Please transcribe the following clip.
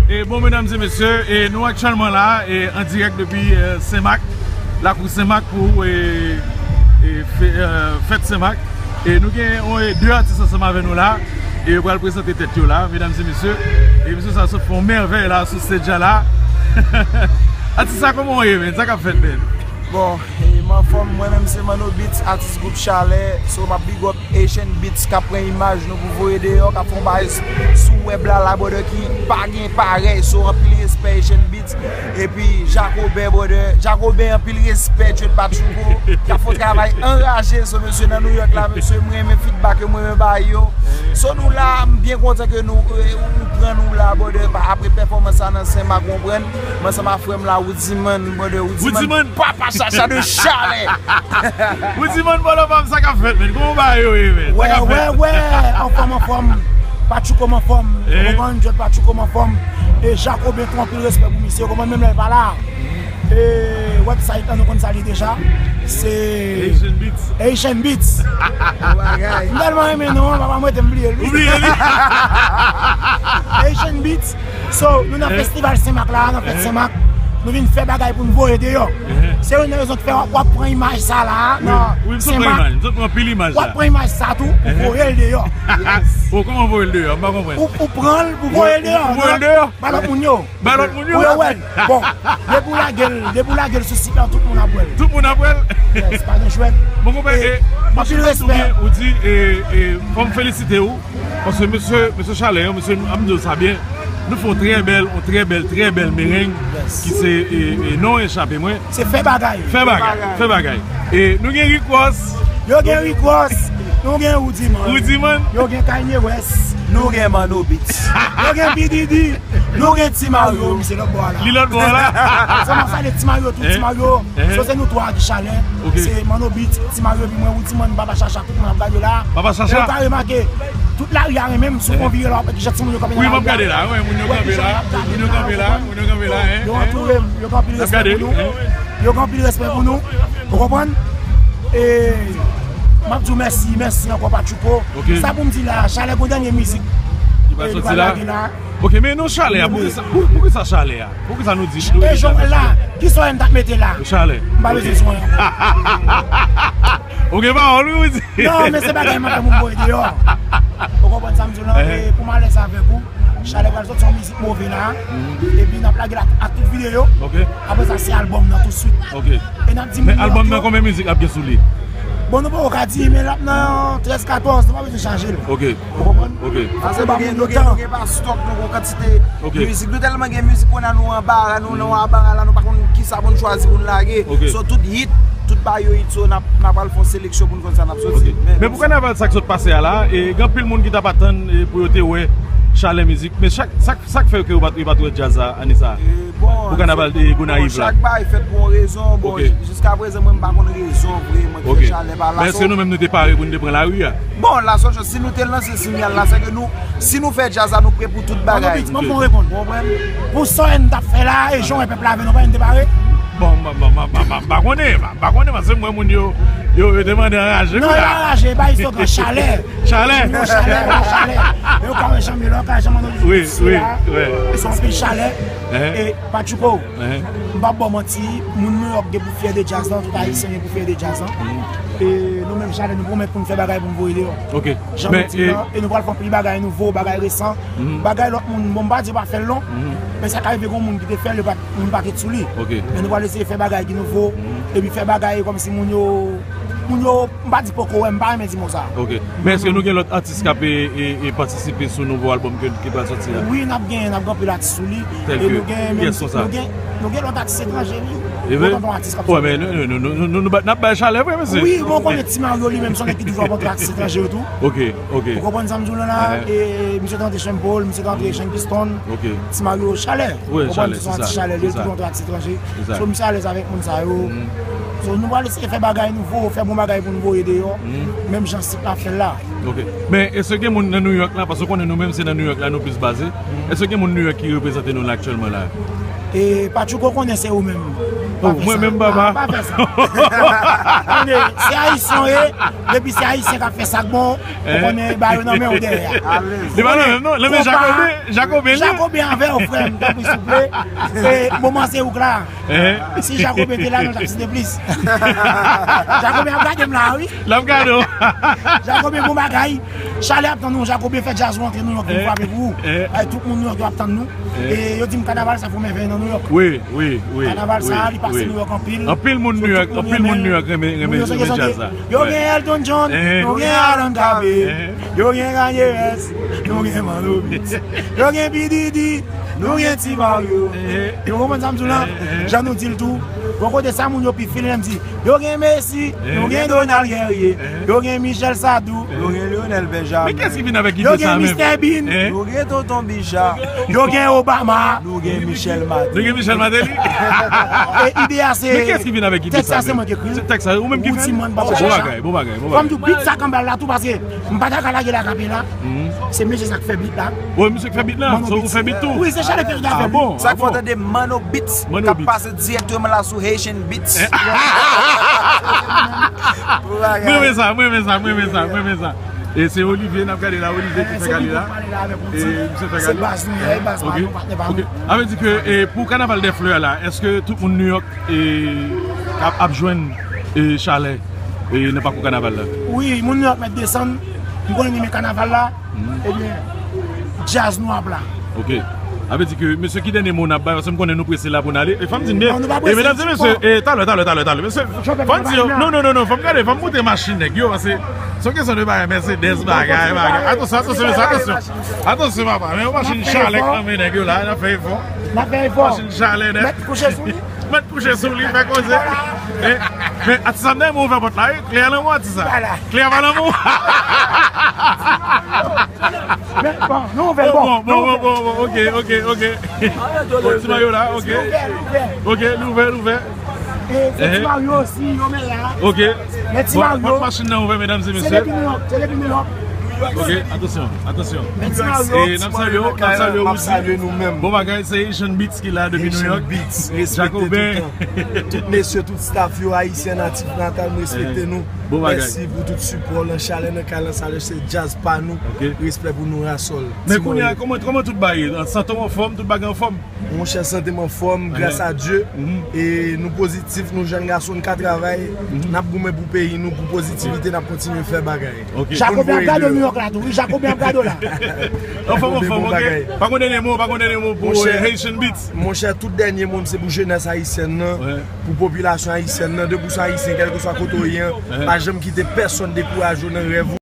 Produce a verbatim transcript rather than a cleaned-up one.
E bon, medam e mesye, e nou aktyèlman la, e an dirèk depi, e, Senmak, lakou Senmak pou, e, e, fe-, e, fèt Senmak. E nou gen, e, de atis ansanm avè nou la, e yo pral prezante tèt yo la, medam e mesye. E mesye sa sot fè yon mèvèy la sou stage la. Atis sa, kòman w ye, men? Sa k ap fèt, men? Bon, e, m anfòm, mwen menm se Manno Beats, atis gwoup Chalè. So, m ap big up Asian Beats k ap pran imaj nou pou voye deyò, k ap fè yon bagay s-, sou wèb la, la, brother, ki pa gen parèy. So, anpil respè Asian Beats. Epi Jacoben, brother. Jacoben, anpil respè, Tchwet Patchouko, k ap fè yon travay anraje. So, mesye nan New York la, mesye, m renmen feedback yo, m renmen bagay yo. So, nou la, m byen kontan ke nou, e, ou pran nou la, brother, pa-, apre pèfòmans sa nan Senmak, ou konprann. M ansanm ak frè m la, Woodyman, brother, Woodyman, Woodyman. Papa Chacha de Chalè. Woodyman, bòlò pa m, sa k ap fèt, men? Kòman bagay yo ye, men? Sa k ap fèt? Wè, wè, wè, anfòm, anfòm. Patchouko m anfòm. Ou konprann? Jòt Patchouko m anfòm. E Jacoben tou, anpil respè pou misye. Ou konprann? Menm lè l pa la. E website la, nou konn sa li deja. Se Asian Beats. Asian Beats. Bon bagay. M tèlman renmen non an, papa, m rete m bliye l, wi. Ou bliye li? Asian Beats. So, nou nan festival Senmak la, nan fèt Senmak. Nou vin fè bagay pou n voye deyò. Se youn nan rezon ki fè w ap pran imaj sa la, nan Senmak. Wi, m sot pran imaj, m sot pran pil imaj la. W ap pran imaj sa tou, pou voye l deyò. Yes. Oh, kòman voye l deyò? M pa konprann. Ou, ou pran l pou voye l deyò. Pou voye l deyò? Ba lòt moun yo. Ba lòt moun yo. Pou yo wè l. Bon, depi w lage l, depi w lage l sou sit la, tout moun ap wè l. Tout moun ap wè l. Yes, pa gen jwèt. Bon, konpè, e, anpil respè. Ou di, e, e, fò m felisite w. Paske mesye, mesye Chalè, mesye, m ap di w sa byen, nou fè yon trè bèl, yon trè bèl, trè bèl mereng ki se, e, e, non an echape mwen. Se fè bagay. Fè bagay, fè bagay. E nou gen Rick Ross. Yo gen Rick Ross, nou gen Woodyman. Woodyman. Yo gen Kanye West. Nou gen Manno Beats. Yo gen P Diddy. Nou gen Ti Mario, misye lòt bò a la. Li lòt bò a la. Sèlman salye Ti Mario tou, Ti Mario. So se nou twa ki Chalè. Se Manno Beats, Ti Mario, epi mwen, Woodyman, Papa Chacha, tout moun ap gade la. Papa Chacha. E ou ka remake, tout lari a renmen m, si w fè yon vire la, w ap wè kijan timoun yo kanpe nan lari a. Wi, m ap gade la, wi, moun yo kanpe la, moun yo kanpe la, moun yo kanpe la, hein. Yo antoure m, yo gen anpil respè pou nou. Yo gen anpil respè pou nou. Ou konprann? E m ap di w mèsi, mèsi ankò, Patchouko. Sa pou m di la, Chalè gon dènye mizik ki pral soti la. Ok, men non Chalè a, poukisa, pou, poukisa Chalè a? Poukisa nou di, nou di Chalè? E Joel la, ki son n t ap mete la? Chalè. M pa bezwen son an. Ou gen pawòl, wi, ou di. Non, men se bagay m ap fè moun voye deyò. Ou konprann sa m di w lan? E pou m alèz avèk ou, Chalè pral soti yon mizik move la. Epi n ap lage l ak, ak tout videyo. Apre sa, se albòm nan toutswit. E n ap di moun yo. Men albòm nan, konbyen mizik ap gen sou li? Bon, nou poko ka di, men l ap nan trèz katòz, nou pa bezwen chaje l. Ok. Ou konprann? Ok. Paske nou gen, nou gen, nou gen pa stòk, nou gen yon kantite mizik. Nou tèlman gen mizik, kounye a nou anbara, nou nan anbara la, nou pa konn kisa pou n chwazi pou n lage. So, tout hit, tout bagay yo hit, so, n ap, n ap al fè yon seleksyon pou n konn sa n ap soti. Men pou kanaval sa k sot pase a la, e, gen anpil moun ki t ap atann, e, pou yo te wè Chalè Mizik. Men chak, sa, sa k fè ke yo pa t, yo pa t wè djaz la, ane sa a? Pou kanaval de Gonayiv la. Bon, chak bagay fèt pou yon rezon. Bon, jiska prezan, mwen, m pa konn rezon vrèman ki fè Chalè pa la. Men èske nou menm nou te pare pou n te pran lari a? Bon, la sèl chòz, si nou te lanse sinyal la, se ke nou, si nou fè djaz la, nou prè pou tout bagay. Manno Beats, ban m yon reponn. Ou konprann? Pou sa n t ap fè la, e jan w wè pèp la vin, nou pa, n te pare? Bon, m, m pa konnen, m pa konnen, paske m wè moun yo, yo, yo te mande anraje. Non, yo anraje, pa istogan, Chalè. Chalè. Yo Chalè, yo Chalè. Yo ka wè jan m ye la, yo ka wè jan Manno Beats ye la. Wi, wi. Se yon pil Chalè. E Patchouko, m p ap ba w manti, moun New York gen pou fyè de djaz lan, tout Ayisyen gen pou fyè de djaz lan. E nou menm Chalè, nou pwomèt pou n fè bagay pou n voye deyò. Ok. Jan nou di lan, e nou pral fè anpil bagay nouvo, bagay resan, bagay lòt moun, bon, m pa di yo pa fè l non, men sa ka rive gen moun ki te fè l, yo pa t, moun pa t sou li. Ok. Men nou pral eseye fè bagay ki nouvo, epi fè bagay kòmsi moun yo, moun yo, m pa di poko wè, m pa renmen di mo sa. Ok. Men èske nou gen lòt atis k ap, e, e, e, patisipe sou nouvo albòm ke, ki pral soti a? Wi, n ap gen, n ap gen anpil atis sou li. Tèl ke, kiyès konsa? E nou gen, nou gen, nou gen lòt atis etranje, wi. E vre? Gon tanton atis k ap soti. Wè, men nou, nou, n ap bay Chalè vre, mesye. Wi, bon, ou konnen Ti Mario li menm, se yon nèg ki toujou ap antre atis etranje yo tou. Ok, ok. Ou konprann sa m di w lan la? E, misye te antre Sean Paul, misye te antre Sean Kingston. Ok. Ti Mario Chalè. Wi, Chalè, se sa. Ou konprann, se yon atis Chalè, li toujou antre atis etranje. So, misye alèz avèk moun sa yo. So, nou pral eseye fè bagay nouvo, fè bon bagay pou n voye deyò. Menm jan sit la fè l la. Ok. Men, èske gen moun nan New York la, paske w konnen nou menm se nan New York la nou plis baze. Èske gen moun New York ki reprezante nou la aktyèlman la? E Patchouko konnen se ou menm. Oh, mwen menm papa. Pa fè sa. Tande, se ayisyen w ye, depi se ayisyen k ap fè sa k bon, ou konnen ba yo nan men w dèyè a. Li pa nan men m non, nan men Jakoben, Jakoben li. Jakoben avè w, frè m, tanpri souple. E, moman se ou k la. Si Jakoben te la, nou t ap site plis. Jakoben ap gade m la, wi. L ap gade w. Jakoben, bon bagay. Chalè ap tann ou, Jakoben, fè djaz ou antre Nouyòk vin frape pou ou. Ay, tout moun Nouyòk yo ap tann nou. E yo di m kanaval sa fè yon mèvèy nan Nouyòk. Wi, wi, wi. Kanaval sa, li pase Nouyòk anpil. Anpil moun Nouyòk, anpil moun Nouyòk renmen, renmen, renmen djaz la. Yo gen Elton John, yo gen Alan Cavé, yo gen Kanye West, yo gen Manno Beats, yo gen P Diddy, nou gen Ti Mario. Yo konprann sa m di w la? Jan nou di l tou. Bò kote sa moun yo pi file, lè m di, yo gen Messi, yo gen Donald Guerrier, yo gen Michel Sardou, yo gen Lionel Benjamin. Men kiyès ki vin avèk ide sa menm? Yo gen Mister Bean, yo gen Tonton Bicha, yo gen Obama, nou gen Michel Martelly. Nou gen Michel Martelly? E ide a se, men kiyès ki vin avèk ide sa menm? Tèks la se mwen ki ekri l. Se tèks la, ou menm ki fè l? Bon bagay, bon bagay, bon bagay. Fò m di w beat sa k anba l la tou, paske m pa ta ka lage l akapela. Se mesye sa k fè beat la. Wi, misye k fè beat la. Ou fè beat tou? Wi, se Chalè ki fè beat la. Ah bon? Sa k fè w tande Manno Beats k ap pase dirèkteman la sou Haitian Beats. Mwen renmen sa, mwen renmen sa, mwen renmen sa, mwen renmen sa. E se Olivier n ap gade la, Olivier ki fè Kali la. E misye fè Kali. Se baz nou ye, baz pa nou, patnè pa nou. A vle di ke, e, pou Kanaval dè Flè la, èske tout moun Nouyòk, e, ap, ap jwenn, e, chalè, e, nan pakou kanaval la? Wi, moun Nouyòk mèt desann. M konnen nou renmen kanaval la. Ebyen, djaz nou ap la. Ok. A vle di ke, mesye, ki dènye mo n ap bay, paske m konnen nou prese la pou n ale. E fò m di n byen. E medam e mesye, e talè, talè, talè, talè. Mesye, fò m di yo, non, non, non, non, fò m gade, fò m montre machin nèg yo, paske se yon kesyon de bagay, Mercedes, bagay, bagay. Atansyon, atansyon, mesye, atansyon. Atansyon, papa, men yon machin chalè k nan men nèg yo la, n ap fè efò. N ap fè efò. Machin chalè nèt. Mèt kouche sou li. Mèt kouche sou li, fè koze. Men atis la, m ta renmen ouvè pòt la, wi. Klè a nan men w, atis la. Klè a pa nan men w. Men, bon, nou ouvè l, bon. Bon, bon, bon, bon, ok, ok, ok. Bon, Ti Mario la, ok. Ok, l ouvè, l ouvè. E se Ti Mario osi, yo men la. Ok. Men Ti Mario. Bon, machin nan ouvè, medam e mesye. Se depi Nouyòk, se depi Nouyòk. Ok, atansyon, atansyon. Men Ti Mario. E n ap salye w, n ap salye w osi. Bon bagay, se Haitian Beats ki la depi Nouyòk. Haitian Beats, respekte toutan. Tout mesye, tout staff yo, ayisyen natif natal, m respekte nou. Bon bagay. Mèsi pou tout sipò w lan, chalè nan kay lan, sa vle se djaz pa nou. Ok. Respè pou nou, Rasòl. Men kounye a, kòman, kòman tout bagay ye? Sante w anfòm, tout bagay anfòm? Monchè, sante m anfòm, gras a Dye. E nou pozitif, nou jèn gason, n ka travay. N ap goumen pou peyi nou, pou pozitivite, n ap kontinye fè bagay. Ok. Jakoben ap gade w Nouyòk la tou, wi, Jakoben ap gade w la. Anfòm, anfòm, ok. Pa gon dènye mo, pa gon dènye mo pou, eh, Haitian Beats. Monchè, tout dènye mo m se pou jenès ayisyèn nan, pou popilasyon ayisyèn nan, depi w se ayisyen, kèlkeswa kote w ye an, pa janm kite pèsonn dekouraje w nan rèv ou.